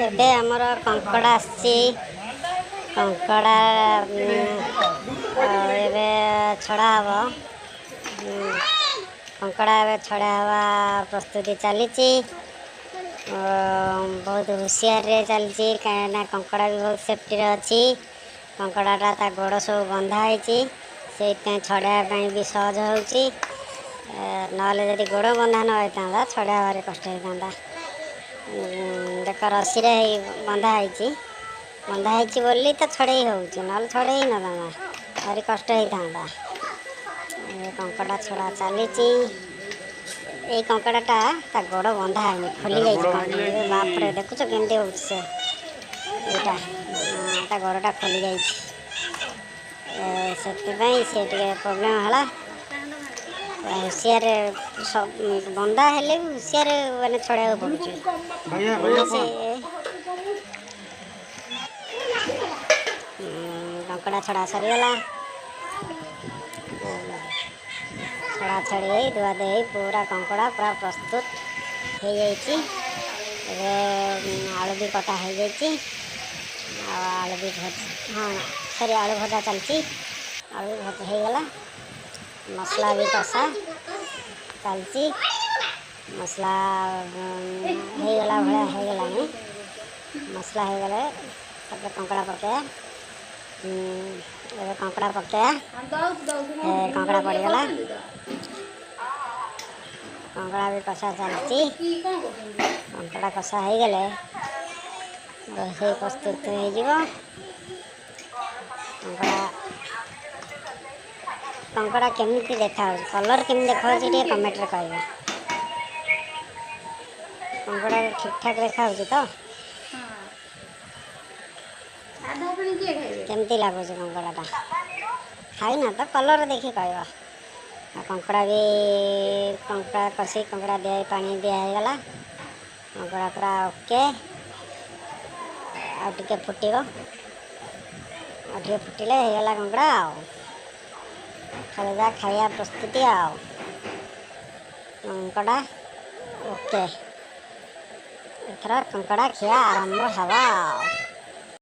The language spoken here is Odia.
ଏବେ ଆମର କଙ୍କଡ଼ା ଆସିଛି। କଙ୍କଡ଼ା ଏବେ ଛଡ଼ା ହେବ। କଙ୍କଡ଼ା ଏବେ ଛଡ଼ା ହେବା ପ୍ରସ୍ତୁତି ଚାଲିଛି। ବହୁତ ହୁସିଆରରେ ଚାଲିଛି, କାହିଁକିନା କଙ୍କଡ଼ା ବି ବହୁତ ସେଫ୍ଟିରେ ଅଛି। କଙ୍କଡ଼ାଟା ତା ଗୋଡ଼ ସବୁ ବନ୍ଧା ହେଇଛି, ସେଇଥିପାଇଁ ଛଡ଼ାଇବା ପାଇଁ ବି ସହଜ ହେଉଛି। ନହେଲେ ଯଦି ଗୋଡ଼ ବନ୍ଧା ନ ହେଇଥାନ୍ତା, ଛଡ଼ାଇବା ଭାରି କଷ୍ଟ ହେଇଥାନ୍ତା। ଦେଖ, ରସିରେ ହେଇ ବନ୍ଧା ହେଇଛି। ବନ୍ଧା ହେଇଛି ବୋଲି ତ ଛଡ଼େଇ ହେଉଛି, ନହେଲେ ଛଡ଼େଇ ହେଇନଥାନ୍ତା, ଭାରି କଷ୍ଟ ହେଇଥାନ୍ତା। କଙ୍କଡ଼ା ଛଡ଼ା ଚାଲିଛି। ଏଇ କଙ୍କଡ଼ାଟା ତା ଗୋଡ଼ ବନ୍ଧା ହେଇନି, ଖୋଲି ଯାଇଛି। କ'ଣ ବାପରେ, ଦେଖୁଛ କେମିତି ହେଉଛି ସେ? ଏଇଟା ତା ଗୋଡ଼ଟା ଖୋଲି ଯାଇଛି, ସେଥିପାଇଁ ସେ ଟିକେ ପ୍ରୋବ୍ଲେମ୍ ହେଲା। ହୁସିଆରେ ବନ୍ଧା ହେଲେ ବି ହୁସିଆରେ ମାନେ ଛଡ଼େଇବାକୁ ପଡ଼ୁଛି ସେ। କଙ୍କଡ଼ା ଛଡ଼ା ସରିଗଲା। ଛଡ଼ା ଛଡ଼ି ହେଇ, ଧୁଆ ଧୁଇ ହେଇ ପୁରା କଙ୍କଡ଼ା ପୁରା ପ୍ରସ୍ତୁତ ହେଇଯାଇଛି। ଏବେ ଆଳୁ ବି କଟା ହେଇଯାଇଛି ଆଉ ଆଳୁ ବି ଭଜା, ହଁ ସରି, ଆଳୁ ଭଜା ଚାଲିଛି। ଆଳୁ ବି ଭଜା ହେଇଗଲା। ମସଲା ବି କଷା ଚାଲିଛି। ମସଲା ହେଇଗଲା ଭଳିଆ ହେଇଗଲାଣି। ମସଲା ହେଇଗଲେ ତାପରେ କଙ୍କଡ଼ା ପକାଇବା। ଏବେ କଙ୍କଡ଼ା ପକାଇବା। କଙ୍କଡ଼ା ପଡ଼ିଗଲା। କଙ୍କଡ଼ା ବି କଷା ଚାଲିଛି। କଙ୍କଡ଼ା କଷା ହେଇଗଲେ ରୋଷେଇ ପ୍ରସ୍ତୁତ ହେଇଯିବ। କଙ୍କଡ଼ା କେମିତି ଦେଖାହେଉଛି, କଲର୍ କେମିତି ଦେଖାହେଉଛି, ଟିକେ କମେଣ୍ଟରେ କହିବ। କଙ୍କଡ଼ା ଠିକ୍ଠାକ୍ ଦେଖାହେଉଛି ତ? କେମିତି ଲାଗୁଛି କଙ୍କଡ଼ାଟା? ଖାଇନା ତ କଲର୍ ଦେଖି କହିବ। ଆଉ କଙ୍କଡ଼ା ବି, କଙ୍କଡ଼ା କଷି, କଙ୍କଡ଼ା ଦିଆ, ପାଣି ଦିଆ ହେଇଗଲା। କଙ୍କଡ଼ା ପୁରା ଓକେ। ଆଉ ଟିକେ ଫୁଟିବ, ଆଉ ଟିକେ ଫୁଟିଲେ ହେଇଗଲା କଙ୍କଡ଼ା। ଆଉ ଖାଲି ଯାହା ଖାଇବା ପ୍ରସ୍ତୁତି। ଆଉ କଙ୍କଡ଼ା ଓକେ, ଏଥର କଙ୍କଡ଼ା ଖିଆ ଆରମ୍ଭ ହେବ। ଆଉ